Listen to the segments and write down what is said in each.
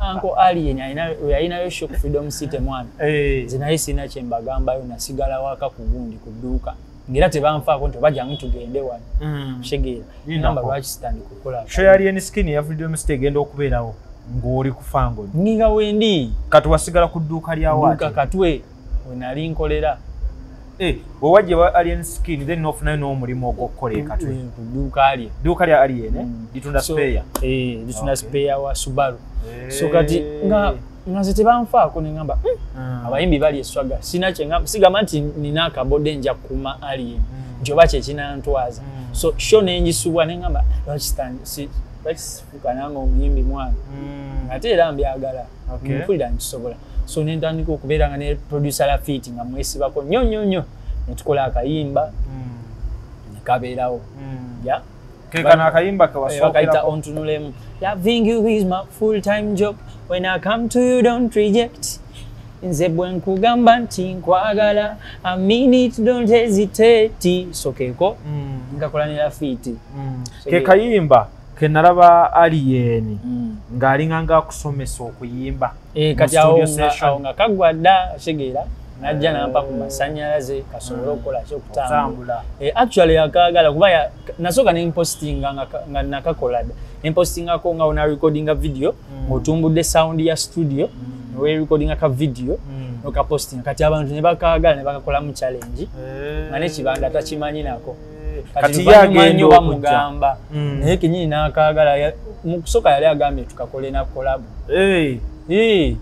Uncle Alien yalinayo show ku Freedom City mwana. Nze naye sirina kye mbagambayo, nasigala waka ku gundi ku dduuka. Ngera tebanfaako nti oba jangu tugende wano. Kitegeera. Ngamba lwaki sitandika okukola. Show ya Alien Skin ya Freedom City egenda okubeerawo ng'oli ku Fangoni. Nginga wendi. Kati wasigala ku dduuka lya waati. Dduuka Katwe we nali nkolera. Bwe wajja wa Alien Skin then n'ofunayo n'omulimu ogw'okukola e Katwe. Ku dduuka lye. Dduuka lya Alien litunda spare. Litunda spare wa Subaru. So kati nga nze tebanfaako ne ngamba abayimbi bali eswaga sina kye ngamba, sigamba nti nina akabode nja kukuuma Alien nti oba kye kinantwaza. So show ne ngisubwa ne ngamba lwaki sifuuka nange omuyimbi mwana, ate era mbyagala, mpulira nkisobola. So ne ntandika okubeera nga ne producer Lafiti nga mwesibako nnyo nnyo nnyo, ne tukola akayimba ne kabeerawo. Kekano akayimba ke wasookerako. Bakayita Ontunulemu. Loving you is my full time job. When I come to you don't reject. Nze bwe nkugamba nti nkwagala, I mean it, don't hesitate. So keko nkakola ne Lafiti. Ke kayimba ke nalaba Alien ng'alinga ng'akusomesa okuyimba. Kati awo nga kaggwa dda, otegeera, najja nampa ku masannyalaze kasobole okukola ki, okutambula. Actually akaagala kuba nasooka ne mpostinga nga nakakola dda. Ne mpostingako nga ona recordinga video, ng'otumbudde sound ya studio, ne recordinga ka video, n'okapostinga. Kati abantu ne bakaagala ne bakakolamu challenge, nga n'ekibanda takimanyi nako. Kati yagenda bamugamba, naye kennyini n'akaagala. Mu kusooka yali agambye tukakole na collab.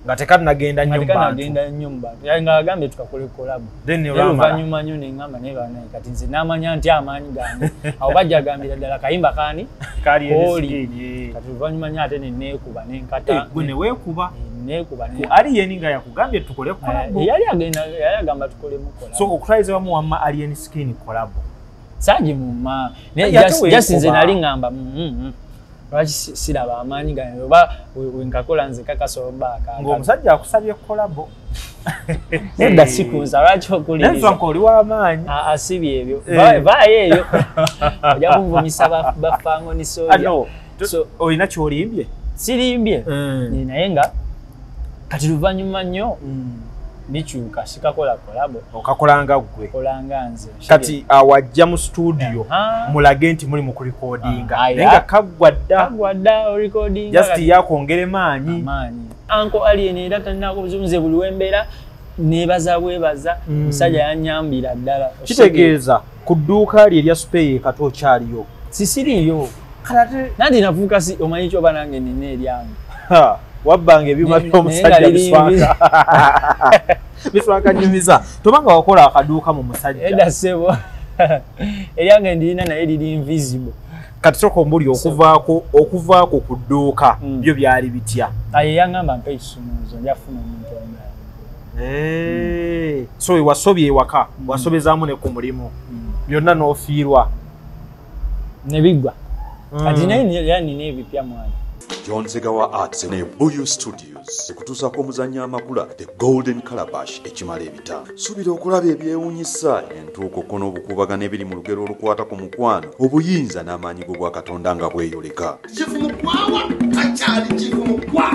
Nga tekanagenda nnyo mu bantu. Tekanagenda nnyo mu bantu. Yali ng'agambye tukakole collab. Oluvannyuma nnyo ne ŋŋamba naye banaye kati nze n'amanya nti amaanyi gange. Awo bajja agambira ddala kayimba kaani? Kooli. Kati oluvannyuma nnyo ate ne neekuba ne nkata. Gwe ne weekuba? Neekuba ne. Alien nga yakugambye tukole collab. Yali agamba tukolemu collab. So okutwaliza wamu wamma Alien Skin collab. Saagimumma. Naye just nze nali ŋŋamba lwaki siraba amaanyi gange oba wenkakola nze kakasobola akaagala. Ng'omusajja akusabye collabo. Nedda sikunza, lwaki okuliriza? Naye nfa oli w'amaanyi. Asibye ebyo. Vaayo eyo. Ojja kunvumisa ba Fangoni Soldier. Olina ky'olimbye? Sirimbye. Naye nga kati luvannyuma nnyo bikyuka, sikakola collabo. Okakola nga ggwe. Kola nga nze. Kati awajja mu studio mulage nti muli mu kurecordinga. Naye nga kaggwa dda. Kaggwa dda orecordinga. Just yakwongere maanyi. Amaanyi. Uncle Alien era talinaako buzibu, nze buli wembeera neebaza bwebaza, omusajja yannyambira ddala. Kitegeeza ku dduuka lye erya spare e Katwe okyaliyo? Sisiriiyo. Nanti nafuuka si omanyi kyoba nange nina eryange. Wabbanga ebyuma by'omusajja biswaka. Biswaka nyumiza. Tobanga wakola akaduuka mu musajja. Edda ssebo. Eryange ndirina naye liri invisible. Kati sooka ombuli okuvaako ku dduuka byo byali bitya? Aye yangamba mpa ekisumuluzo nja kufuna omuntu omulala. So wasobye ewaka, wasobezaamu ne ku mulimu. Byonna n'ofiirwa. Ne biggwa. Kati naye era nina ebipya mwana. John Segawa Arts ne Buyu Studios ekutuusaako omuzannyo amakula The Golden Calabash ekimala ebita. Suubira okulaba ebyewuunyisa, entuuko n'obukuubagano ebiri mu lugero olukwata ku mukwano, obuyinza n'amaanyi g'obwakatonda nga bweyoleka. Kifu mukwawa takyali kifu mukwawa.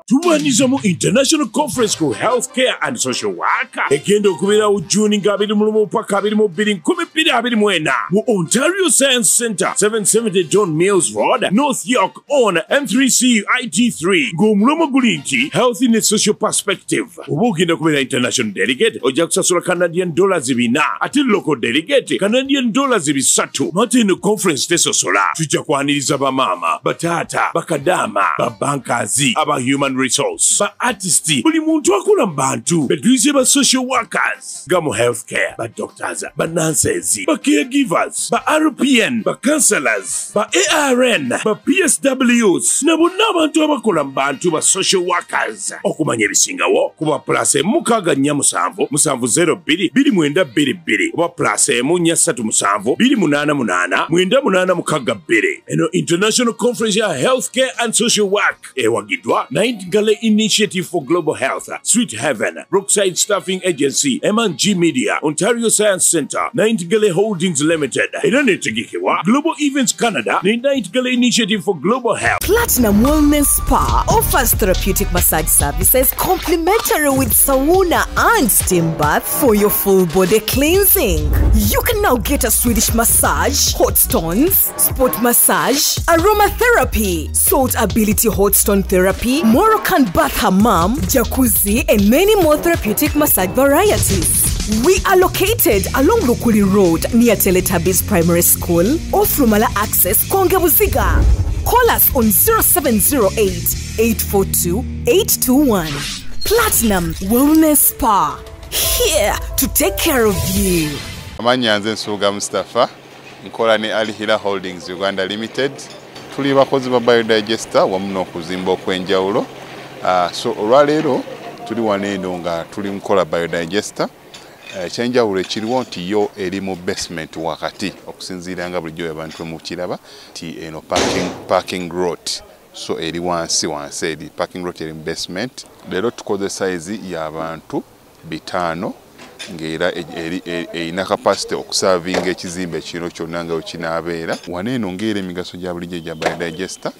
Tubaniriza mu International Conference ku Healthcare and Social Work egenda okubeerawo June nga 21 paka 22 2024 mu Ontario Science Center, 770 John Mills Road, North York on M3C IT3, ng'omulomo guli nti Health in a Social Perspective. Oba ogenda kubeera international delegate ojja kusasula Canadian dollars 400, ate local delegate Canadian dollars 300. Mate eno conference tesosola, tujja kwaniriza bamaama, bataata, bakadaama, babankazi, aba human resource, ba artist, buli muntu akola mu bantu, betuyize ba social workers nga mu healthcare, ba doctors, ba nurses, ba caregivers, ba RPN, ba counselors, ba ARN, ba PSWs na bonna abantu abakola mu bantu ba social workers. Okumanya ebisingawo kuba +647 702 2922 oba +1 437 288 9862. Eno International Conference ya Healthcare and Social Work ewagiddwa Nightingale Initiative for Global Health, Sweet Heaven, Brookside Staffing Agency, M&G Media, Ontario Science Center, Nightingale Night Gale Holdings Limited era netegekebwa Global Events Canada ne Night Gale Initiative for Global Health. Platinum Wellness Spa offers therapeutic massage services complimentary with sauna and steam bath for your full body cleansing. You can now get a Swedish massage, hot stones, sport massage, aromatherapy, salt ability hot stone therapy, Moroccan bath hammam, jacuzzi, and many more therapeutic massage varieties. We are located along Lukuli Road near Teletubbies Primary School, off Rumala Access, Konge Buziga. Call us on 0708 842 821. Platinum Wellness Spa, here to take care of you. Amannya nze Nsubuga Mustafa, nkola ne Al Hila Holdings Uganda Limited. Tuli bakozi ba biodigester wamu n'okuzimba okw'enjawulo. So olwaleero tuli wano eno nga tuli nkola biodigester. Ekyenjawulo ekiriwo nti yo eri mu basement wakati, okusinziira nga bulijjo abantu mukiraba nti eno parking lot, so eri wansi wansi eri parking lot eri mu basement. Leero tukoze size y'abantu 5 ng'era erina capacity okusavinga ekizimbe kino kyonna nga wekinaabeera. Wano eno ng'era emigaso gya bulijjo egya biodigester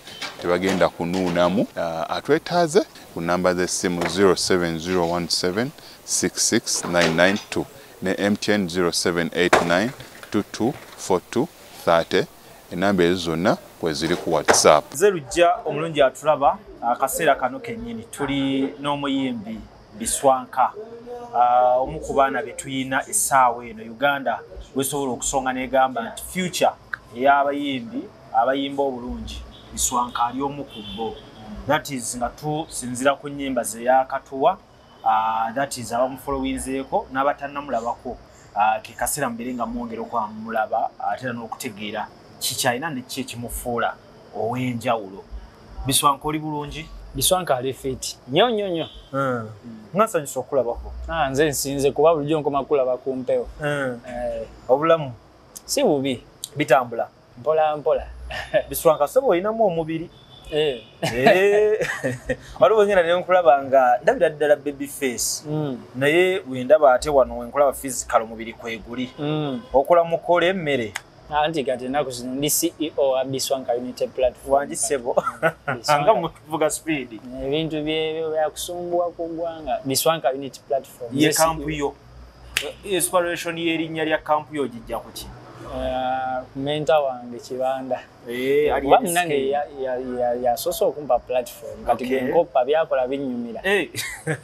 tebagenda kunuunamu. Atwetaaze ku namba z'essimu 07017 66992 ne MTN 0789 2242 30. Enamba ezo zonna kweziri ku WhatsApp. Nze Lujja omulungi atulaba akaseera kano kennyini tuli n'omuyimbi Biswanka, omu ku baana be tuyina essaawa eno Uganda wesobola okusonga n'egamba nti future ey'abayimbi abayimba obulungi Biswanka ali omu ku bo. That is nga tusinziira ku nnyimba ze yaakatuwa. That is abamufollowinzeeko n'abatannamulabako, ke kaseera mubere nga mwongera okwamulaba ate era n'okutegeera kikyalina ne ki ekimufuula ow'enjawulo. Biswanka oli bulungi? Biswanka ali fit nnyo nnyo nnyo. Nga nsanyusa okulabako. Nze nsinze kuba bulijjo nkoma kulaba ku mpewo. Obulamu si bubi, bitambula mpola mpola. Biswanka soba olinamu omubiri. Waliwo ngenda ne nkulaba nga ndabira ddala baby face, naye wendaba ate wano wenkulaba physical omubiri kweguli. Okola mukola emmere. Anti kati ennaku zino ndi CEO wa Biswanka Unity Platform. Wangi ssebo nga mutuvuga speed. Ebintu byebyo byakusumbuwa ku ggwanga. Biswanka Unity Platform ye kampu yo. Inspiration y'erinnya lya kampu yo gijja ku ki? Mentor wange Kibanda. Nange yasoose okumpa platform. Kati nkopa byakola binnyumira.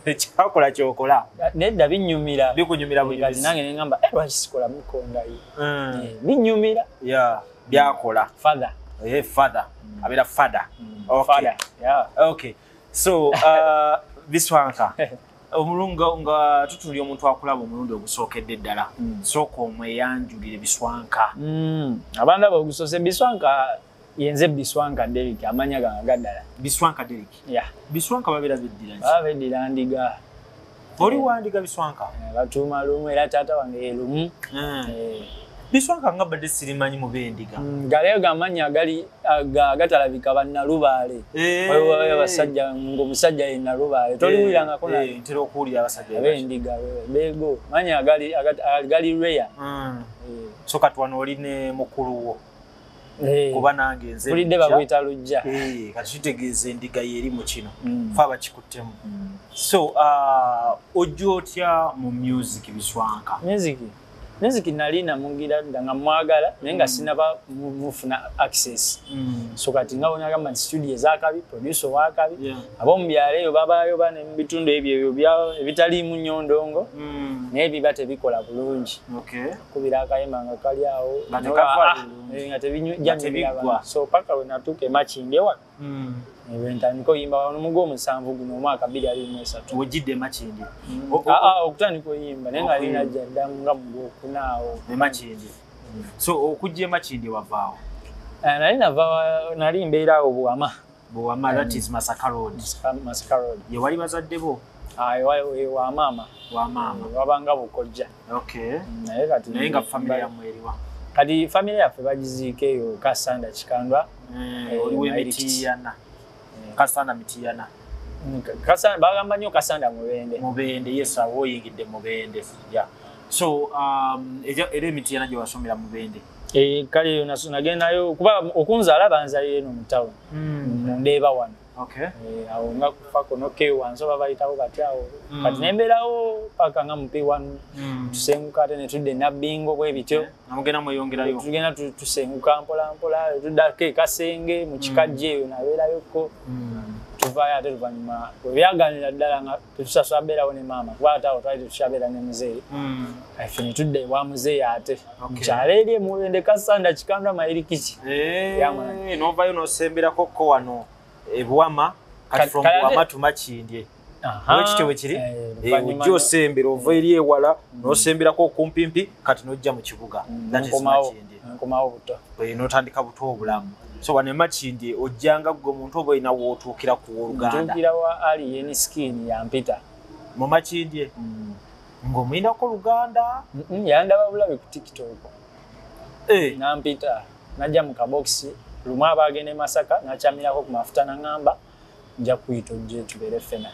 Kyakola kyokola. Nedda binnyumira. Bikunyumira bunyumizi. Nange ne ngamba lwaki sikola mukonda yo. Binnyumira. Yeah, byakola. Father. Father. Abeera father. Okay. Father. Yeah. Okay. So, Biswanka. Omulunga nga tutuli omuntu akulaba omulundi ogusookedde ddala, sooka omweyanjulire Biswanka. Abantu abo ogusoose Biswanka yenze Biswanka Derrick, amanya gange agaddala. Biswanka Derrick. Yeah. Biswanka babeera beddira ki? Baba beddira Ndiga. Oli wandiga Biswanka? Batuuma lumu era taata wange ye lumu. Biswanka nga badde sirimanyi mu b'endiga. Galeyo gamannya agali agatalabika bannalubaale. Waliwo abasajja ng'omusajja ye Nalubaale. Toliwulirangako naye? Ntera okuwulira abasajja ab'endiga beego. Mannya agali rare. So kati wano oli ne mukulu wo. Kuba nange nze Mpulidde bakuyita Lujja. Kati kitegeeza endiga y'eri mu kino. Fe abakikuttemu. So ojja otya mu music Biswanka? Music nali namugira dda nga mwagala naye nga sinaba mufuna access. So kati nga bw'onagamba nti studio ez'akabi, producer ow'akabi, ab'omu byalo eyo babaayo bane mu bitundu ebyo ebitaliimu nnyo ndongo, naye biba tebikola bulungi. Kubira akayimba nga kali awo, nga tebiggwa. So paka we natuuka e Makindye wano, ntandika oyimba wano mu gw'omusanvu guno omwaka 2023. Wejjidde e Makindye? Okutandika oyimba naye nga linajja dda nga mu gwokuna awo. E Makindye. So okujja e Makindye wavaawo? Nali nava, nali mbeera awo Buwama. Buwama, that is Masaka Road. Masaka Road. Ye wali bazadde bo? Wa maama. Wa maama. Wabanga bukojja. Okay. Naye kati naye nga family yammwe eriwa? Kati family yaffe bagiziika eyo Kasanda Kikandwa. Oliwo Mitiyana. Kasanda Mitiyana. Kasanda bagamba nnyo Kasanda Mubende. Mubende, yes, awo oyingidde Mubende. Yeah. So era Emityana gye wasomera Mubende? Kale nagendayo kuba okunzaala banzalira eno mu town, ndeeba wano. Awo nga kufako nokewansi oba bayitawo bati awo. Kati nembeerawo paka nga mu P1, tusenguka ate ne tudda e Nabbingo bwe bityo. Namugenda mweyongerayo? Tugenda tusenguka mpola mpola, tuddako e Kasenge mu Kikajjo eyo nabeerayoko. Tuvaayo ate luvannyuma bwe byaganira ddala nga tetusasula beerawo ne maama, kuba ate awo twali tetukyabeera ne muzeeyi. Ffe ne tudda ewa muzeeyi ate mu kyalo eri e Mubende, Kasanda, Kikandwa, Mayirikiti. N'ovaayo n'osemberako ko wano e Buwama, kati from Buwama to Makindye. Ekityo bwe kiri, ojja osembera ova eri ewala n'osemberako okumpimpi kati n'ojja mu kibuga. That is Makindye. Nkomawo buto. N'otandika buto obulamu. So wano e Makindye ojjanga ggwe omuntu oba olina w'otuukira ku wooluganda? Ntuukira wa Alien Skin yampita. Mu Makindye? Ng'omuyinako luganda? Yandaba bulabe ku TikTok. Nampita, najja mu kabokisi, lumu aba agenda e Masaka, n'akyamirako ku mafuta n'aŋŋamba nja kuyita ojje tubeere ffena.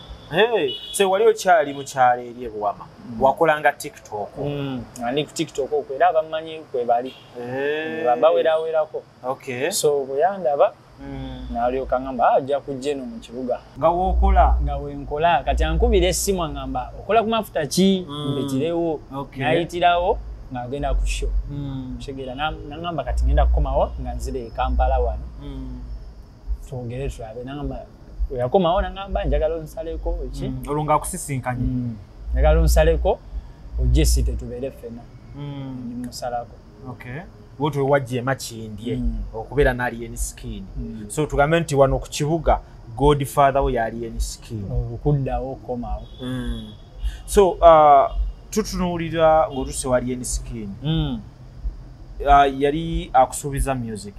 So wali okyali mu kyalo eri e Buwama, wakolanga TikTok? Nga ndi ku TikTok okwo era abammanyi kwe bali. Bawerawerako. So bwe yandaba n'alyoka aŋŋamba ajja kujja eno mu kibuga. Nga w'okola? Nga we nkola. Kati ankubira essimu aŋŋamba okola ku mafuta ki? Mpitirewo. N'ayitirawo ng'agenda ku show. Kitegeera n'aŋŋamba kati ngenda kukomawo nga nzira e Kampala wano. Twogere tulabe. N'aŋŋamba bwe yakomawo n'aŋŋamba njagala onsaleko ki? Olwo ng'akusisinkanye? Njagala onsaleko ojje site tubeere ffenna. Ndimusalako. Bw'otyo wajja e Makindye okubeera ne Alien Skin. So tugambe nti wano ku kibuga godfather we Alien Skin. Okuddawo okukomawo. So tutunuulira ng'otuuse wa Alien Skin. Yali akusuubiza music?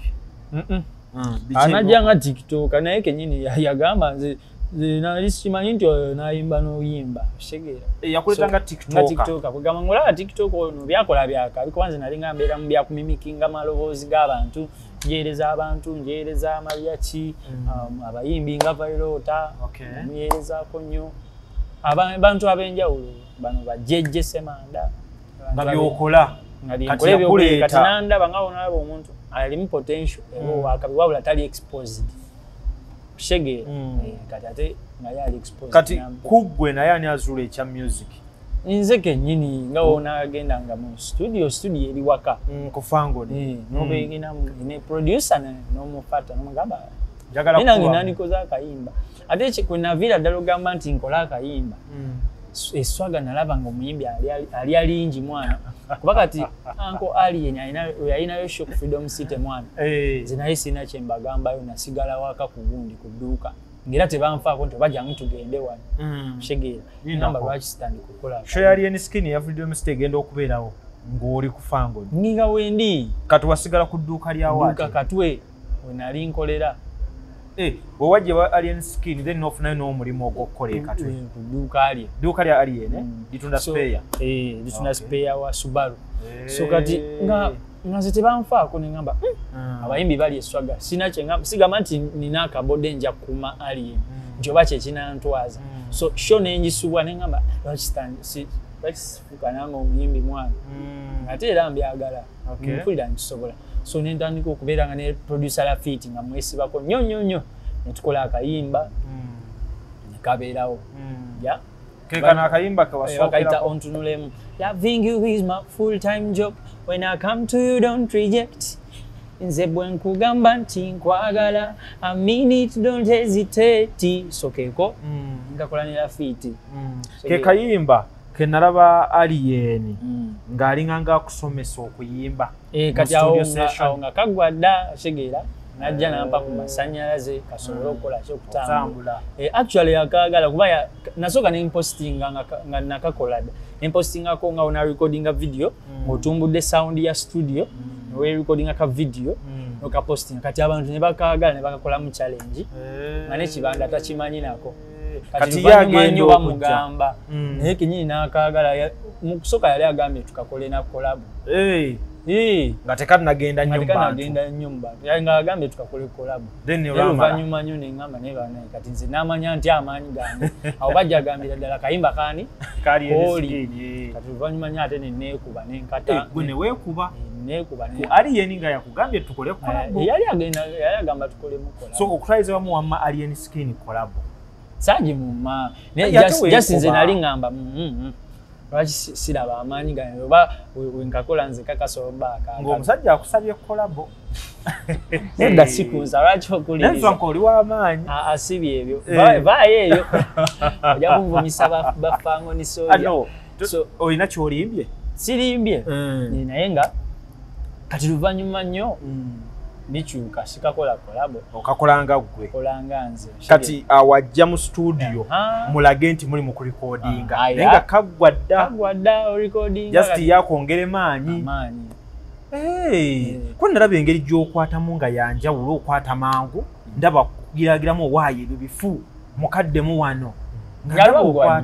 Anajja nga TikTok naye kennyini yagamba nze nali simanyi nti oyo n'ayimba n'oyimba, kitegeera. Yakuleetanga TikTok? TikTok. Kugamba ng'olaba TikTok ono byakola byakabi kuba nze nali nga mbeera mu byakumimikinga maloboozi g'abantu, njeereza abantu, njeereza amabyaki, abayimbi nga Vairota, muyeerezaako nnyo. Abantu ab'enjawulo bano ba JJ Semanda. Nga by'okola. Nga byenkola ebyokuleeta. Kati nandaba nga onalaba omuntu alimu potential era owakabi wabula tali exposed. Kitegeera. Kati ate naye ali exposed. Kati ku ggwe naye ani azuula ekya music? Nze kennyini nga wonaagenda nga mu studio, studio eri waka. Ku Fangoni. N'obeegina ne producer n'omufata n'omugamba njagala kuba. Nange nandikoze akayimba. Ate kwe naviira ddala ogamba nti nkole akayimba. Eswaga nalaba nga omuyimbi ali alingi mwana. Kuba kati Uncle Alien yalinayo show ku Freedom City mwana. Nze naye sirina kye mbagambayo, nasigala waka ku gundi ku dduuka. Ng'era tebanfaako nti oba jangu tugende wano. Kitegeera. Ngamba lwaki sitandika okukola. Show ya Alien Skin ya Freedom City egenda okubeerawo ng'oli ku Fangoni. Nginga wendi. Kati wasigala ku dduuka lya waati? Dduuka Katwe we nali nkolera. Bwe wajja wa Alien Skin then n'ofunayo n'omulimu ogw'okukola e Katwe. Ku dduuka lye. Dduuka lya Alien litunda spare. Litunda spare wa Subaru. So kati nga nze tebanfaako ne ngamba abayimbi bali eswaga. Sina kye ngamba, sigamba nti nina akabode nja kukuuma Alien nti oba kye kinantwaza. So show ne ngisubwa ne ngamba lwaki sifuuka nange omuyimbi mwana. Ate era mbyagala. Mpulira nkisobola. So ne ntandika okubeera nga ne producer Lafiti nga mwesibako nnyo nnyo nnyo. Ne tukola akayimba ne kabeerawo. Kekano akayimba ke wasookerako. Bakayita Ontunulemu. Loving you is my full time job. When I come to you don't reject. Nze bwe nkugamba nti nkwagala, I mean it, don't hesitate. So keeko ngakola ne Lafiti. Ke kayimba ke nalaba Alien ng'alinga ng'akusomesa okuyimba. Kati awo nga kaggwa dda, kitegeera. Najja nampa ku masannyalaze kasobole okukola ki okutambula. Actually akaagala kuba nasooka ne mpostinga nga nakakola dda. Ne mpostingako nga ona recordinga video, ng'otumbudde sound ya studio, ne recordinga ka video, n'okapostinga. Kati abantu ne bakaagala ne bakakolamu challenge, nga n'ekibanda takimanyi nako. Kati yagenda bamugamba naye kennyini n'akaagala. Mu kusooka yali agambye tukakole na collab. Nga tekanagenda nnyo mu bantu. Nga nnyo mu bantu. Nga agambye tukakole collab. Then oluvannyuma nnyo ne ŋŋamba naye banaye kati nze n'amanya nti amaanyi gange. Awo bajja agambira ddala kayimba kaani? Kali Skin. Kati oluvannyuma nnyo ate ne neekuba ne nkata. Gwe ne weekuba. Neekuba ne. Ku Alien nga yakugambye tukole collab. Yali agenda yali agamba tukolemu collab. So okutwaliza wamu wamma Alien Skin collab. Saagi mumma. Naye just nze nali ŋŋamba lwaki siraba amaanyi gange oba wenkakola nze kakasoba aka. Ng'omusajja akusabye collabo. Nedda sikunza lwaki okuliriza. Nensonga oli w'amaanyi. Asibye ebyo. Vaayo eyo. Ojja kunvumisa bafango ni soya. So olina ky'olimbye? Sirimbye. Naye nga kati luvannyuma nnyo bikyuka sikakola collabo. Okakolanga ggwe. Kolanga nze. Kati awajja mu studio mulage nti muli mu kurecordinga. Naye nga kaggwa dda. Kaggwa dda orecordinga. Just yakwongere maanyi. Amaanyi. Ko nalaba engeri gy'okwatamu nga yanjawulo okwata mangu ndaba kugiragiramu owaayo ebyo bifu mukaddemu wano. Nga lwaggwa.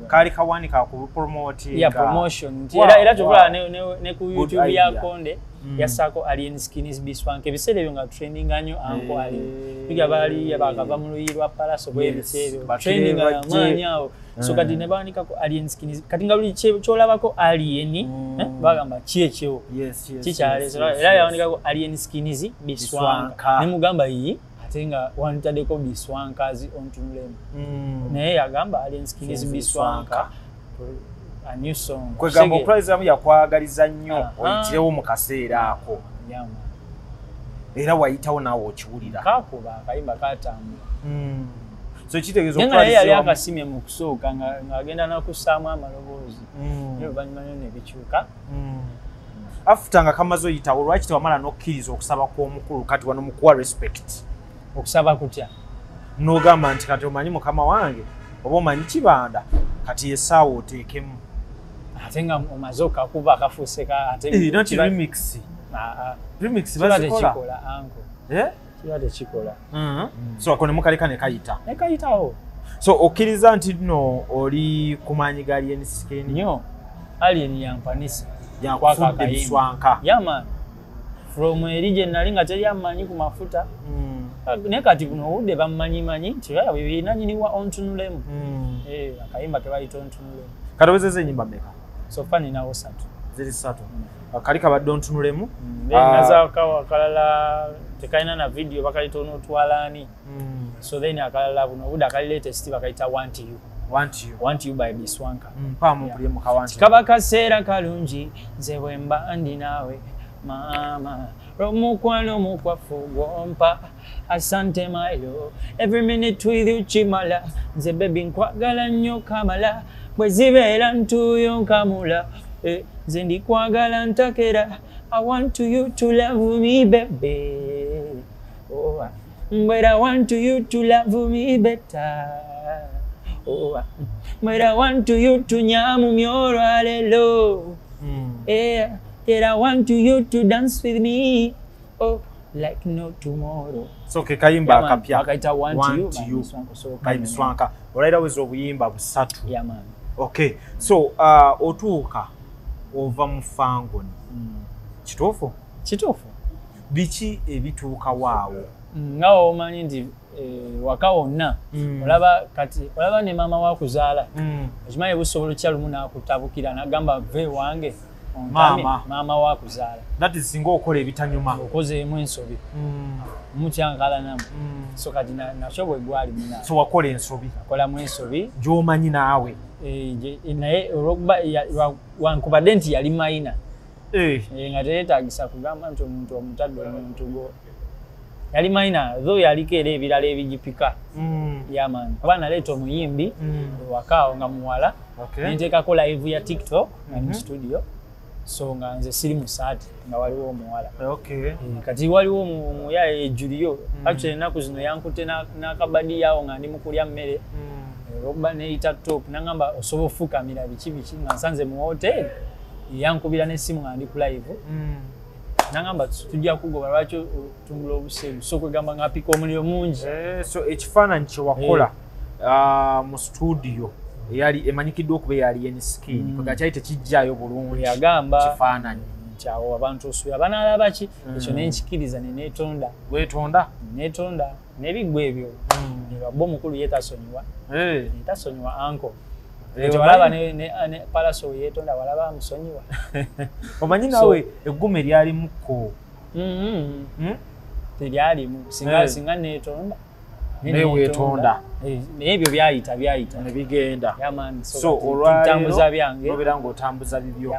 Kaali kawani ka ku promoting. Yeah, promotion. Era ky'okulaba ne ku YouTube ya Konde. Yasaako Alien Skin Biswanka ebiseera ebyo nga trendinga nnyo anko Alien. Biga baali bakava mu luyi lwa Palaso bwe ebiseera ebyo. Trendinga amaanyi awo. So kati ne bawanikako Alien Skin. Kati nga buli ky'olabako Alien bagamba ki ekyo. Kikyaleese. Era yawanikako Alien Skin Biswanka. Ne mugamba yi ate nga wantaddeko Biswankazi ontunulemu. Naye yagamba Alien Skin Biswanka. A new song. Kwegamba okutwalizamu yakwagaliza nnyo oyitirewo mu kaseera ako. Era wayitawo naawe okiwulira. Kakuba akayimba katambula. So kitegeeza okutwaliza yali akasimye mu kusooka ng'agenda n'okussaamu amaloboozi. Naye oluvannyuma nnyo ne bikyuka. After nga kamaze oyitawo lwaki tewamala n'okkiriza okusaba kw'omukulu kati wano mukuwa respect? Okusaba kutya? N'ogamba nti kati omanyi mukama wange oba omanyi Kibanda kati essaawa oteekemu. Ate nga omaze okakuba akafuuse ka ate not remix. Remix bazikola. Kiba anko. Kiba tekikola. So ako ne mukaleka ne kayita. Ne kayitawo. So okkiriza nti nno oli ku maanyi ga Alien Skin? Nnyo. Alien yampanisa. Yakufudde Biswanka. Yeah man. From eri gye nali nga teri ammanyi ku mafuta. Naye kati buno obudde bammanyimanyi nti nannyini wa ontunulemu. Akayimba ke bayita ontunulemu. Kati owezezza ennyimba mmeka? So far ninawo 3. Ziri 3. Kali kabadde ontunulemu. Then nazaako akalala tekalina na video bakayita onootwalaani. So then akalala buno obudde akali latest bakayita Want You. Want You. Want You by Biswanka. Mpaamu mpulire mu ka Want You. Kaba kaseera kalungi nze bwe mba ndi naawe mama. Omukwano mukwafu gwompa asante mayo every minute with you chimala nze baby nkwagala nnyo kamala bwe zibeera ntuuyo nkamula nze ndikwagala ntakera I want you to love me baby oh, but I want you to love me better oh, but I want you to nyamumya olwaleero yeah. That I want you to dance with me, oh, like no tomorrow. So ke kayimba akapya. Akaita Want You by Biswanka. Olwaira weza obuyimba busatu. Yeah man. Okay. So otuuka ova mu Fangoni. Kituufu? Kituufu. Biki ebituuka waawo? Nga omanyi nti waka wonna olaba kati olaba ne maama wakuzaala. Okimanyi busobola okya lumu n'akutabukira n'agamba ve wange. Mama. Mama wakuzaala. That is singa okola ebitanyuma. Okozeemu ensobi. Mukyankalanamu. So kati nakyo bwe gwali muna. So wakola ensobi. Akolamu ensobi. Gy'omanyi naawe. Naye olw'okuba wankubadde nti yali mayina. Nga teyeetaagisa kugamba nti omuntu omutadde omuntu go. Yali mayina, though yaliko era ebirala ebigipika. Yeah man. Kuba naleeta omuyimbi ewaka nga muwala. Nenteekako live ya TikTok nga mu studio. So nga nze siri mu saati nga waliwo omuwala. Kati waliwo omuyaye Julio. Actually ennaku zino yankutte n'akabadi yawo nga ndi mu kulya mmere. Olwokuba neeyita top n'angamba osobola ofukamira biki biki nga nsanze mu hotel. Yankubira n'essimu nga ndi ku live. N'angamba tujja kugoba lwaki otumbula obuseegu. So kwegamba ng'apika omuliro mungi. So ekifaananyi kye wakola mu studio Eyali emanyikiddwa okuba eyali Alien Skin, kwega kyali tekijjaayo bulungi. Yagamba kifaananyi nti awo abantu osuubira banaalaba ki, ekyo nenkikiriza neneetonda. Weetonda? Neetonda n'ebiggwa ebyo. Bo omukulu ye tasonyiwa. Tasonyiwa anko. Walaba ne Palaso yeetonda, walaba amusonyiwa. Omanyi naawe eggume eryalimukko teryalimu, singa neetonda. Naye weetonda. Naye ebyo byayita byayita ne bigenda. So olwatambuza byange nobeera ng'otambuza bibyo.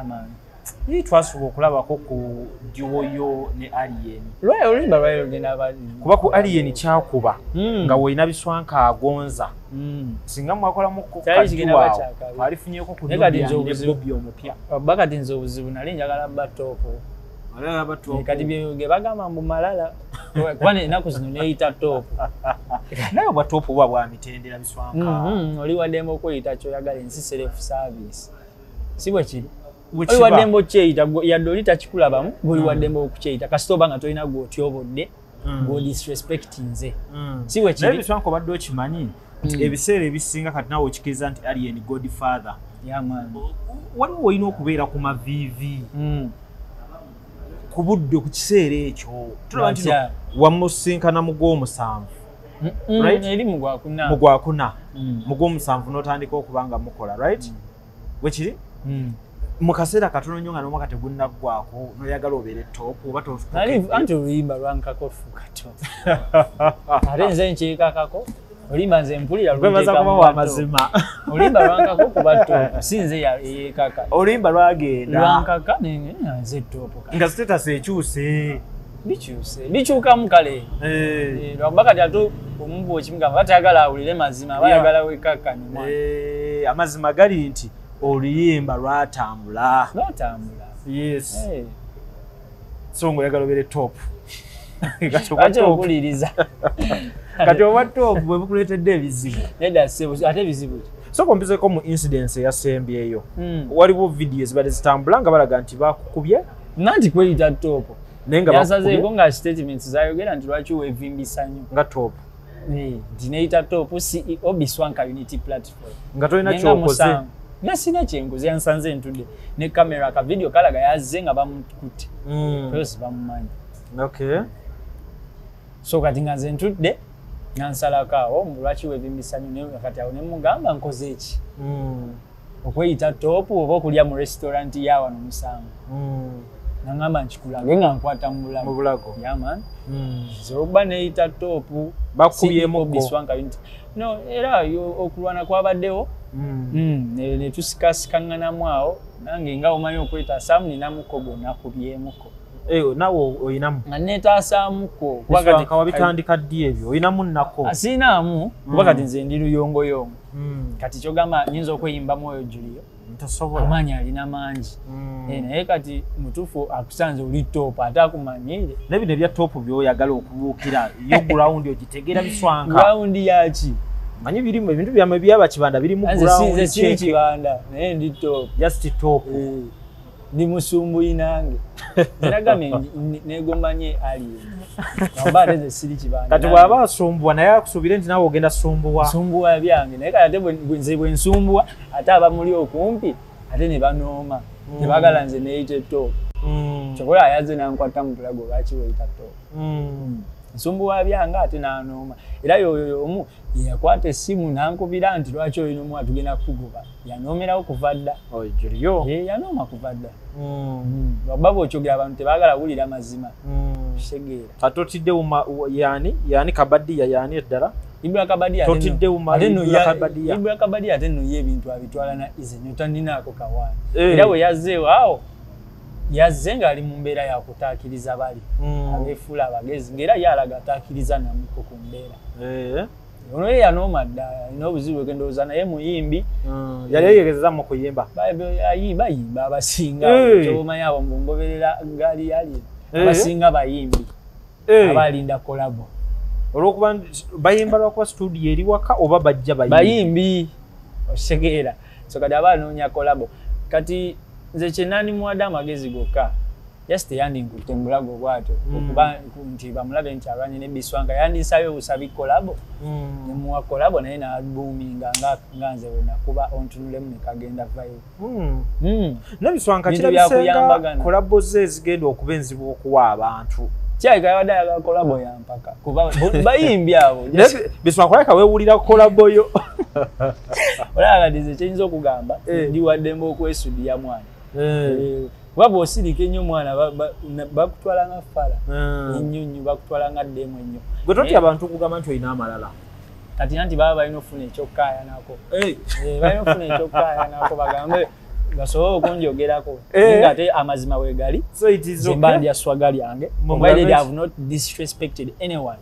Twasuba okulabako ku duo yo ne Alien. Oluyimba lwali lugenda kuba ku Alien kyakuba nga wolina Biswanka agonza. Singa mwakolamu alifunyeeko ku Bobi omupya. Kati nze obuzibu nali njagala ba top. Kati bye bagamba mbu malala kuba ennaku zino neeyita top. Naye obwa top buba bwa mitendera Biswanka. Oli waddembe okweyita kyoyagala, ensi self service. Si bwe kiri? Oli waddembe okyeyita, yadde oli takikulabamu, oli waddembe okukyeyita kasita oba nga tolina gw'otyobodde, gw'odisrespectinze. Si bwe kiri? Naye Biswanka obadde okimanyi nti ebiseera ebisinga kati naawe okikiriza nti Alien Godfather. Waliwo olina okubeera ku maviivi ku budde ku kiseera ekyo. Tulaba nti wamusinkana mu gw'omusanvu. Eri mu gwakuna. Mu gwakuna. Mu gw'omusanvu n'otandika okuba nga mukola, right? Bwe kiri? Mu kaseera katono nnyo nga n'omwaka tegunnaggwako n'oyagala obeere top oba anti oluyimba lwankako fuuka top. Ate nze nkyekakako, oluyimba nze mpulira amazima. Oluyimba lwankako kuba top, si nze yeekaka. Oluyimba lwagenda. Lwankaka nze top. Nga status ekyuse. Bikyuse, bikyukamu kale. Lwakuba kati ate omuntu okimugamba batayagala awulire mazima, bayagala wekakkanye mwana. Amazima gali nti oluyimba lwatambula. Lwatambula. Yes. So ng'oyagala obeere top. Lwaki okuliriza? Kati obwa top bwe bukuleetedde ebizibu. Nedda ssebo, ate ebizibu ki? Sooka ompizeeko mu incidence eyasembyeyo. Waliwo vidiyo ezibadde zitambula nga balaga nti bakukubye. Nanti kweyita top. Naye nga yasazeeko nga statements zayogera nti lwaki weevimbisa nnyo. Nga top. Nti neeyita top CEO Biswanka Unity Platform. Nga tolina ky'okoze. Nga sina kyenkoze, yansanze ntudde ne kamera ka video kalaga yazze nga bamukutte. Polisi bamumanyi. Okay. So kati nga nze ntudde nga nsalako awo mbu lwaki weevimbisa nnyo, kati awo ne mugamba nkoze eki? Okweyita top oba okulya mu restaurant ya wano musango. Nangamba nkikulage nga nkwata mu bulago. Mu bulago. Yeah man. Nze okuba neeyita top bakubyemu Biswanka Unity. No, era okulwana kwabaddewo. Ne tusikasikaŋŋanamu awo nange nga omanyi okwetaasaamu ninamuko gwe nakubyemuko. Naawe oyinamu? Nga neetaasaamuko. Biswanka wabitandika ddi ebyo? Oyinamu nnako? Siinaamu kuba kati nze ndi luyongoyongo. Kati kyogamba nnyinza okweyimbamu oyo Julio. Ntosobola. Amaanyi alina mangi. Naye kati mutuufu akusanze oli top ate akumanyiire. Naye bino ebya top by'oyagala okubuukira yo ground ogitegeera Biswanka. Ground yaki? Manyi birimu ebintu byammwe byaba Kibanda birimu ground. Nze siri Kibanda naye ndi top. Just top. Ndi musumbuyi nange. Nagambye neegombanye Alien. Namba ate nze siri Kibanda. Kati bw'aba asumbuwa naye akusuubire nti naawe ogenda sumbuwa. Sumbuwa byange naye kati ate nze bwe nsumbuwa ate abamuli okumpi ate ne banooma. Tebaagala nze neeyite top. Kyokka yazze n'ankwata mu bulago lwaki weeyita top. Nsumbuwa byange ate n'anooma. Era yoyo omu yakwata essimu n'ankubira nti lwaki olina omwana tugenda kukugoba. Yanoomerawo kuva dda. Julio. Yanooma kuva dda. Lwakuba bw'okyogera abantu tebaagala kuwulira mazima. Kitegeera. Kati otidde yani Kabadiya yani eddala? Ibra Kabadiya Totidde Ibra Ibra Kabadiya ate nno ye ebintu abitwala na ize nnyo taninaako kawaani. Era bwe yazzeewo awo yazze ng'ali mu mbeera ya kutaakiriza bali abeefuula abagezi ng'era ye alaga ataakiriza namuko ku mbeera. Ono ye yanooma dda alina obuzibu bwe ndowooza naye muyimbi. Yali yeegezeza mu kuyimba. Bayimba abasinga kyomanyi abo mbu ngoberera gaali yali abasinga bayimbi abalinda kolabo. Olw'okuba bayimba lwakuba studio eri waka oba bajja bayimbi? Bayimbi okitegeera. So kati aba anoonya kolabo. Kati nze kye nandimuwadde amagezi gokka Just yandinkutte mulago bw'atyo okuba nti bamulabe nti alwanye ne Biswanka, yandinsabye obusabi collabo, nemuwa collabo naye n'abuuminga nga nze we nakuba ontunulemu ne kagenda vayo. Ne Biswanka kirabise nga collabo ze ezigenda okuba enzibu okuwa abantu. Kyalika yabadde ayagala collabo ya mpaka kuba bayimbi abo. Biswanka olabika weewulira collabo yo. Olaba kati nze kye okugamba ndi waddembe okwesudiya mwana. Kuba bw'osirika ennyo mwana bakutwala nga fala ennyo nnyo, bakutwala nga ddemu ennyo. Gwe totya abantu okugamba nti olina amalala? Kati anti baba balina okufuna ekyokukaayanako. Balina okufuna ekyokukaayanako bagambe basobole okunjogerako. Naye ng'ate amazima we gali, nze mba ndya swaga lyange. Provided I have not disrespected anyone.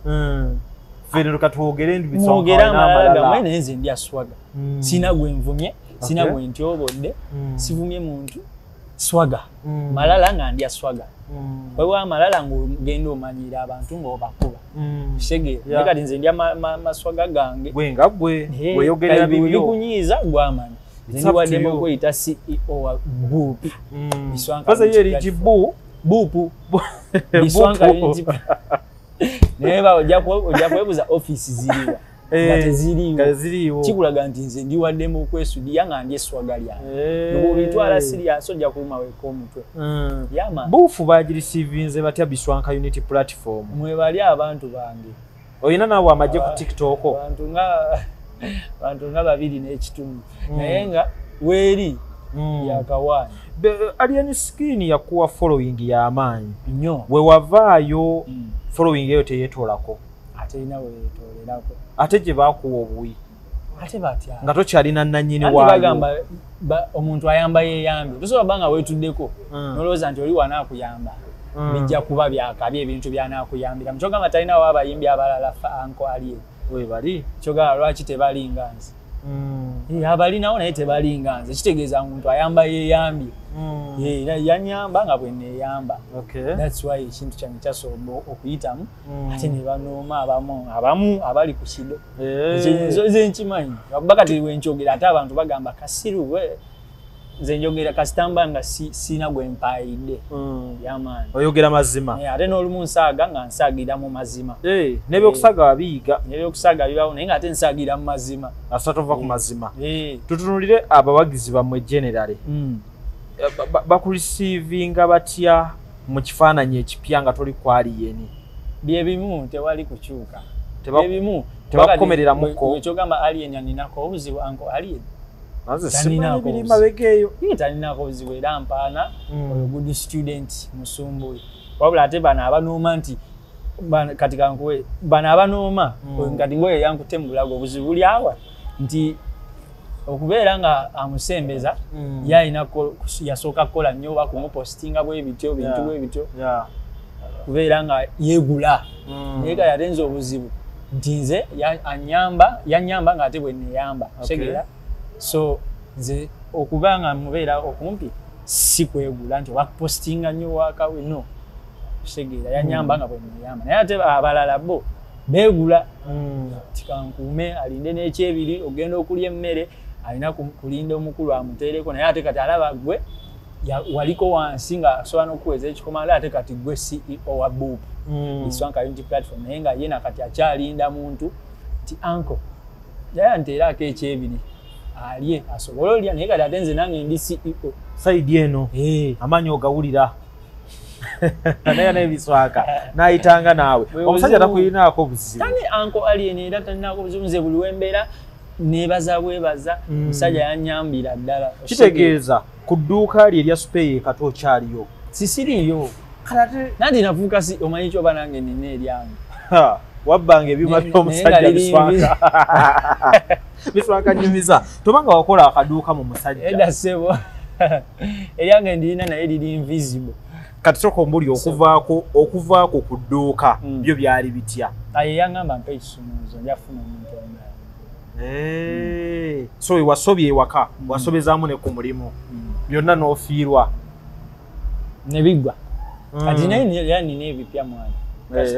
Ffe leka twogere nti Biswanka mwogere alina amalala amalala. gammwe, naye nze ndya swaga. Sina gwe nvumye, sina gwe ntyobodde, sivumye muntu. Swaga. Malala nga ndya swaga. Waliwo amalala ng'ogenda omanyira abantu ng'obakuba. Kitegeera. Naye kati nze ndya maswaga gange. Gwe nga gwe, weeyogerera bibyo. Bikunyiiza gw'amanyi. Nze It's ndi up to waddembe you. okweyita CEO wa Boop. Biswanka Kwanza ye Unity eri Platform. Buupu. Buupu. Biswanka Unity. Naye ojja kwebuuza ofiisi ziriwa. Nga teziriiwo. Nga teziriiwo. Kikulaga nti nze ndi waddembe okwesudiya nga ndya eswaga lyange. Bw'obitwala serious ojja kuluma wekka omutwe. Yama. Buufu bagirisiivinze batya Biswanka Unity Platform? Mwebali abantu bange. Olina naawe amagye ku TikTok? Abantu nga 2.5. Naye nga weeri yakawaani. Alien Skin yakuwa following y'amaanyi. Nnyo. We wavaayo following eyo teyeetoolako. Ate erina weyeetoolerako. Ate gye baakuwa obuwi. Ate batya? Nga tokyalina nannyini Anti waayo. bagamba omuntu ayamba yeeyambye. Tosobola bba nga weetuddeko n'olowooza nti oli wanaakuyamba. Bijja kuba byakabi ebintu by'anaakuyambira. Kyogamba talinawo abayimbi abalala fa Uncle Alien. Weebali. Kyogamba lwaki tebalinga nze? Abalinawo naye tebalinga nze. Kitegeeza omuntu ayamba yeeyambye. Yanyamba nga bwe neeyamba. That's why ekintu kyange kyasobola okuyitamu. Ate ne banooma abamu abali ku kido. Nze nkimanyi. Kuba kati we nkyogera ate abantu bagamba kasiru we. Nze njogera kasita mba nga sina gwe mpaayidde. Yamaanyi. Oyogera mazima. Ate n'olumu nsaaga nga nsaagira mu mazima. N'ebyokusaaga wabiyiga. N'ebyokusaaga bibawo naye ng'ate nsaagira mu mazima. Asa tova ku mazima. Tutunulire abawagizi bammwe generally. Bakurisiivinga batya mu kifaananyi ekipya nga toli ku Alien? Bye bimu tewali kukyuka. Bye bimu. Tebakukomereramuko. Kyogamba Alien aninako obuzibu Uncle Alien. Nze Talinaako simanyi biri obuzibu. mabega eyo. Ye talinaako obuzibu era mpaana oyo good student musumbuye. Wabula ate bano abanooma nti kati kankuwe bano abanooma oyo kati ngoyo yankutte mu bulago obuzibu buli awa nti okubeera nga amusembeza ye alina yasooka kukola nnyo oba kumupositinga bwe bityo bintu bwe bityo kubeera nga yeegula. Naye kati ate nze obuzibu nti nze yanyamba ng'ate bwe neeyamba. Otegeera? So nze okuba nga mubeera okumpi si kwegula nti oba kupositinga nnyo wakawe no. Otegeera? Yanyamba nga bwe neeyamba. Naye ate abalala bo beegula. Tikankuume alinde n'ekyebiri ogenda okulya emmere alina kulinda omukulu amuteereko naye ate kati alaba gwe waliko wansi nga asobola n'okuweza ekikomando ate kati gwe CEO wa Boop. Biswanka Unity Platform naye nga ye nakati akyalinda muntu nti uncle yaya nteerako ekyebiri alye asobole olya naye kati ate nze nange ndi CEO. Sayidi eno amaanyi ogawulira naye n'ebiswaka n'ayitanga naawe omusajja takulinaako buzibu. Tani Uncle Alien era talinaako buzibu nze buli wembeera neebaza bwebaza omusajja yanyambira ddala. Kitegeeza ku dduuka lye erya Supeyi kati okyaliyo? Sisiriiyo. Nanti nafuuka si omanyi kyoba nange nina eryange. Wabbanga ebyuma by'omusajja Biswanka. Biswanka nyumiza tobanga wakola akaduuka mu musajja. Edda ssebo eryange ndirina naye liri invisible. Kati sooka ombuli okuvaako ku dduuka byo byali bitya? Aye yangamba mpa ekisumuluzo nja kufuna omuntu omulala. So wasobye ewaka wasobezaamu ne ku mulimu byonna n'ofiirwa ne biggwa. Kati naye era nina ebipya mwana.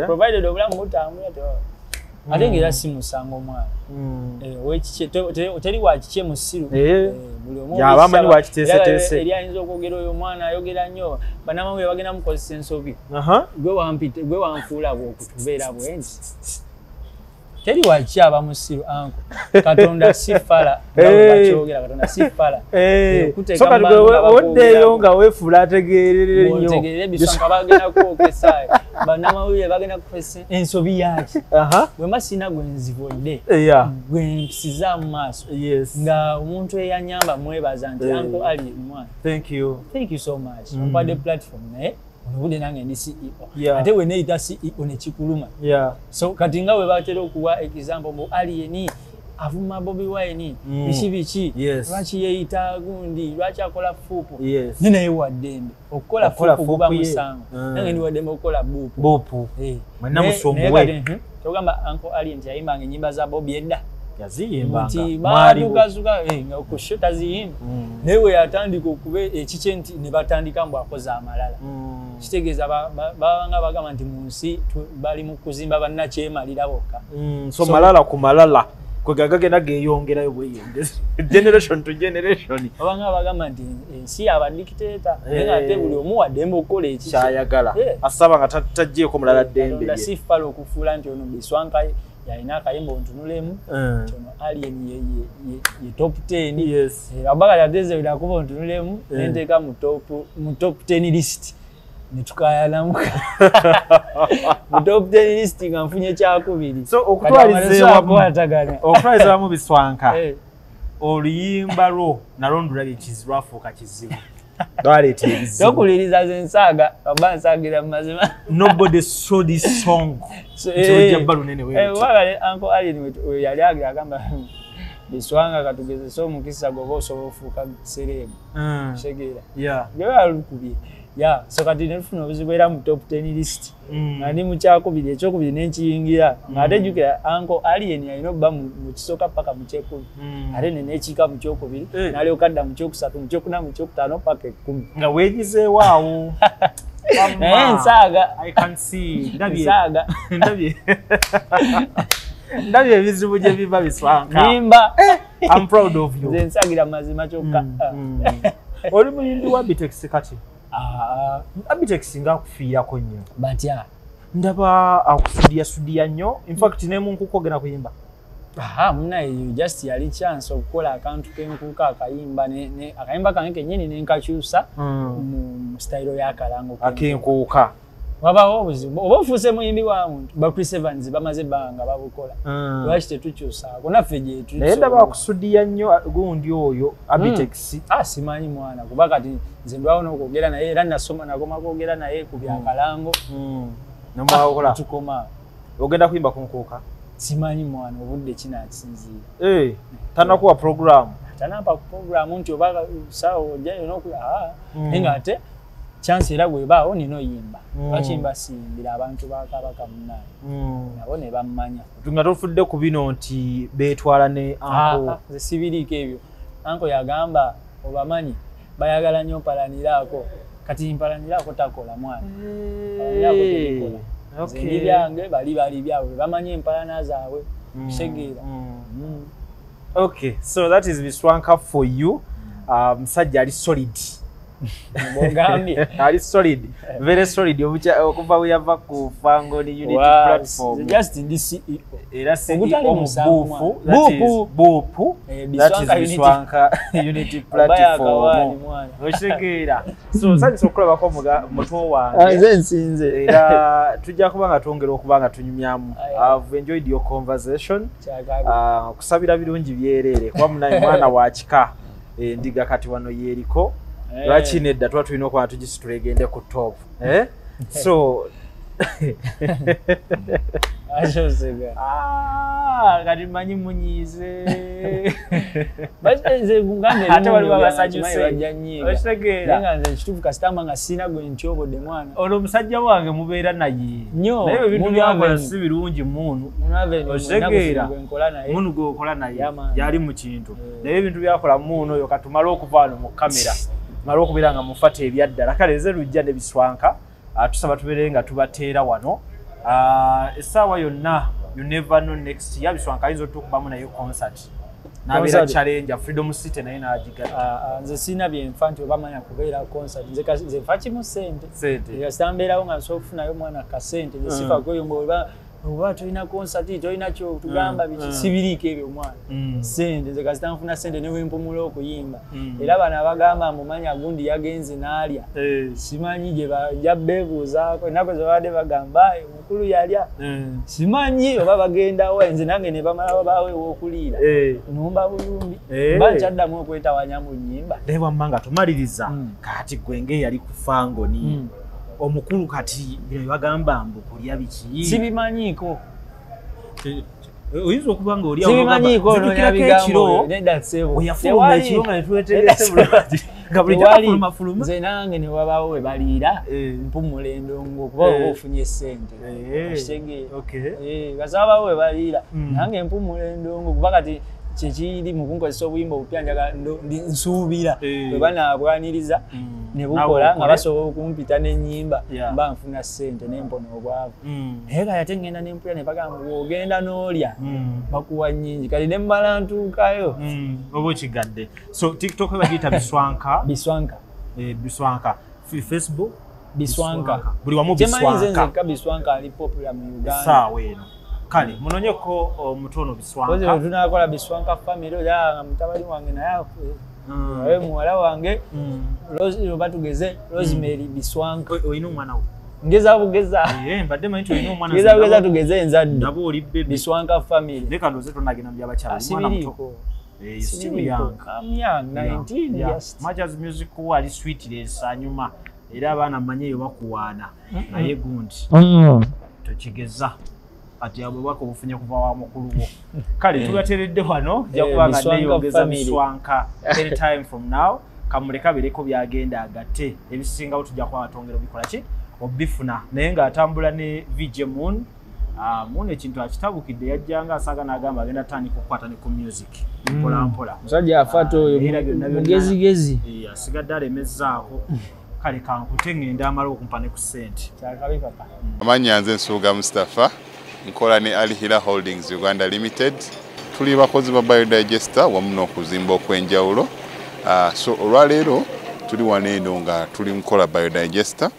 Provided obulamu butambula Ate ngera si musango omwana. Teri wakikye musiru. Buli omu abamanyi wakiteeseteese. Eri ayinza okwogera oyo omwana ayogera nnyo, bannamawulire bagenda mukozesa ensobi. Gwe wanfuula bw'okutubeera bwenzi. Teri wakikye aba musiru anko. Katonda si fala. Bakyogera Katonda si fala. So kati oddeyo nga weefuula ategeerere nnyo. Otegeerere Biswanka bagenda kwokesa. Bannamawulire bagenda kukozesa ensobi yaki. Bwe mba sirina gwe nzibodde, gwe mpisiza mu maaso. Nga omuntu eyanyamba mwebaza nti Uncle Ali mwana. Thank you. Thank you so much. Ompadde platform naye obudde nange ndi CEO. Ate we neeyita CEO ne kikuluma. So kati nga bwe batera okuwa example mbu Alien avuma Bobi Wine biki biki, lwaki yeeyita gundi, lwaki akola fuupu. Naye naye wa ddembe okukola fuupu guba musango, nange ndi wa ddembe okukola buupu. Buupu mwenna musumbuwe. Togamba Uncle Alien nti yayimbanga ennyimba za Bobi edda, yaziyimbanga badukazuka nga ku show taziyimba, naye we yatandika okuba ekikye nti ne batandika mbu akoze amalala. Kitegeeza babanga bagamba nti mu nsi bali mu kuzimba bannakyemalira bokka. So malala ku malala kwe gagenda geeyongerayo bweyongeza generation to generation. Babanga bagamba nti ensi abadikiteeta, naye ate buli omu wa ddembe okukola ekikye kyayagala, asaba nga taggyeeko mulala ddembe lye. Si fala okufuula nti ono Biswanka yalina akayimba ontunulemu, nti ono Alien ye top 10. Abakali ateze nakuba ontunulemu nenteeka mu top 10 list netukayanamu mu top 10 list nga nfunye kyakubiri. So okutwaliza wamu Biswanka, oluyimba lwo nalwo ndulabye lwafuuka kizibu, lwaleeta ebizibu. Tokuliriza ze nsaaga, oba nsaagira mu mazima. Nobody saw this song. Wabale Uncle Alien yali agira agamba Biswanga katugezese omukisa gwoba osobola ofuuka sereebu. Kitegeera. Gwe alukubye. So kati ne tufuna obuzibu era mu top 10 list. Nga ndi mu kyakubiri, ekyokubiri ne nkiyingira. Ng'ate jjukira Uncle Alien yalina okuba mu kisooka paka mu kyekumi. Ate ne neekiika mu kyokubiri, n'alyoka adda mu kyokusatu, mu kyokuna, mu kyokutaano paka 10. Nga weegizeewo awo. Naye nsaaga. I can see. Nsaaga. Ndabye ebizibu gye biva Biswanka. Nimba. I'm proud of you. Nze nsaagira mazima kyokka. Oli muyimbi wa Abitex kati? Abitex nga akufiirako nnyo. Batya? Ndaba akusudiya nnyo. In fact ne mu nkuko ogenda kuyimba. Munnaye just yali chance okukola akantu k'enkuuka akayimba akayimba kange kennyini ne nkakyusa mu style y'akalango ak'enkuuka. Wabawo obuzibu oba ofuuse muyimbi wa muntu, ba Chris Evans bamaze ebbanga babukola, lwaki tetukyusaako naffe gye tuli? Naye ndaba akusudiya nnyo gundi oyo Abitex. Simanyi mwana, kuba kati nze ndwawo n'okwogera naye era nasoma nakoma kwogera naye ku byakalango. Namwakola tukoma. Ogenda kuyimba ku nkuuka? Simanyi mwana, obudde kinakisinziira. Tanakuwa program. Tanampa program nti oba saawa ojjayo n'okuba naye ng'ate chance era bw'ebaawo nina oyimba. Lwaki mba siyimbira abantu ba Kabaka munnange? Nabo ne bammanya. Nga tofudde ku bino nti beetwala ne Uncle. Nze sibiriiko ebyo. Uncle yagamba obamanyi bayagala nnyo mpalaniraako. Kati mpalaniraako takola mwana. Mpalaniraako tebikola. Nze ndi byange, bali bali byabwe, bamanyi empalana zaabwe. Kitegeera. Okay, so that is Biswanka for you. Musajja ali solid. Bw'ogambye. Ali solid, very solid. Okuva we yava ku Fangoni Unity platform. Just ndi CEO. Era CEO mu buufu. Buupu. That is Biswanka Unity platform. Okitegeera. So nsanyuse okulabako muto wange. Nze nsinze. Era tujja kuba nga twongera okuba nga tunyumyamu. I've enjoyed your conversation. Kusabira birungi byereere kuba munaye mwana wa kika. Endiga kati wano yeeriko. Lwaki nedda tuba tulina okuba tugisitula egende ku top. So kati mmanyi munyiize. Ate waliwo abasanyuse. Okitegeera. Naye nga nze ekituufu kasitamba nga sirina gwe ntyobodde mwana. Ono omusajja wange mubeera naye. Naye ebintu byakola si birungi munu. Okitegeera. Munu gweokola naye yali mu kintu. Naye ebintu byakola munu oyo katumale okuva wano mu kamera. Male okubeera nga mufata ebyaddala. Kale nze Lujja ne Biswanka tusaba tubeere nga tubateera wano. Essaawa yonna You never know, next year Biswanka ayinza otukubamu naye concert nabeera challenger Freedom City naye n'agigatta. Nze sirina byenfa nti oba manya kubeera concert, nze nfa kimu ssente. Kasita mbeerawo nga nsobola okufunayo omwana kasente, nze sifa kweyomba oba tolina concert, tolina kyotugamba biki, sibiriiko ebyo omwana. Ssente nze kasita nfuna ssente ne wempumula okuyimba. Era bano abagamba mbu manya gundi yagenze n'alya, simanyi gye bajja beebuuzaako, ennaku ze babadde bagamba omukulu yalya, simanyi oba bagendawo, nze nange ne bamala babaawo ew'okuliira, numba bulungi, mba nkyaddamu okwetawanya mu nnyimba. Naye wamma nga tumaliriza, kati gwe ng'eyali ku Fangoni, omukulu kati bino bagamba mbu kulya biki? Sibimanyiiko. Oyinza okuba nga oli sibimanyiiko ekiro weyafuluma ekiro nga netuwetegese bulungi nga bulijjo afulumafuluma. Nze nange ne wabaawo we baliira mpumula endongo kuba oba ofunye ssente. Okitegeera? Kasita wabaawo we baliira nange mpumula endongo kuba kati kyekiri mu kunkozesa obuyimba obupya, njagala nsuubira bwe banaabwaniriza ne bukola nga basobola okumpita n'ennyimba, mba nfuna ssente nempona obwavu. Naye kati ate ngenda nempulira ne bagamba bw'ogenda n'olya bakuwa nnyingi, kati ne mmala ntuukayo. Oba okigadde. So TikTok bagiyita Biswanka. Biswanka. Biswanka. Facebook Biswanka. Buli wamu Biswanka. Nze nzekka Biswanka ali popular mu Uganda. Essaawa eno. Kale munonyeko omutono Biswanka. Tunakola Biswanka family oya mutabani wange naye naye muwala wange Rose, oba tugeze Rosemary Biswanka. Olina omwana wo? Ngeza bugeza. Mbadde manyi nti olina omwana. Ngeza bugeza tugeze enzadde. Nabo oli baby. Biswanka family. Leka ndoze tonagenda mu by'abakyala. Omwana muto. Still young. I'm young, 19 just. Much as music ali sweetless anyuma era abaana manye eyo bakuwaana naye gundi tokigeza. Ati abo bako bufunye kuva wa mukulu wo. Kale tugateredde wano nja kuba nga neyongeza Biswanka anytime from now. Kamuleka bireko byagenda agatte ebisingawo tujja kuba atongera bikola ki obifuna, naye ng'atambula ne VJ Moon. Moon ekintu akitabukidde, yajjanga asaaga n'agamba agenda tandika okukwata ne ku music mpola mpola. Musajja afaata oyo mugezigezi. Asigadde alemezzaako. Kale kankute ngenda amala okumpa ne ku ssente. Kyakabi papa. Amannya nze Nsubuga Mustafa, nkola ne Al Hila Holdings Uganda Limited. Tuli bakozi ba biodigester wamu n'okuzimba okw'enjawulo. So olwaleero tuli wano eno nga tuli nkola biodigester.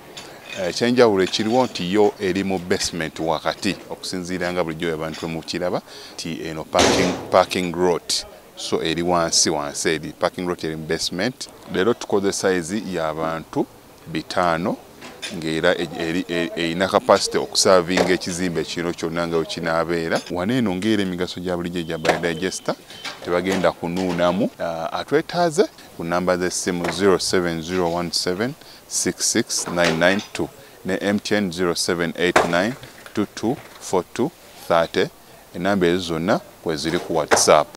Ekyenjawulo ekiriwo nti yo eri mu basement wakati, okusinziira nga bulijjo abantu mukiraba nti eno parking lot, so eri wansi wansi eri parking lot eri mu basement. Leero tukoze size y'abantu 5 ng'era erina capacity okusavinga ekizimbe kino kyonna nga wekinaabeera. Wano eno ng'era emigaso gya bulijjo egya biodigester tebagenda kunuunamu. Atwetaaze ku namba z'essimu 07017 66992 ne MTN 0789 2242 30. Enamba ezo zonna kweziri ku WhatsApp.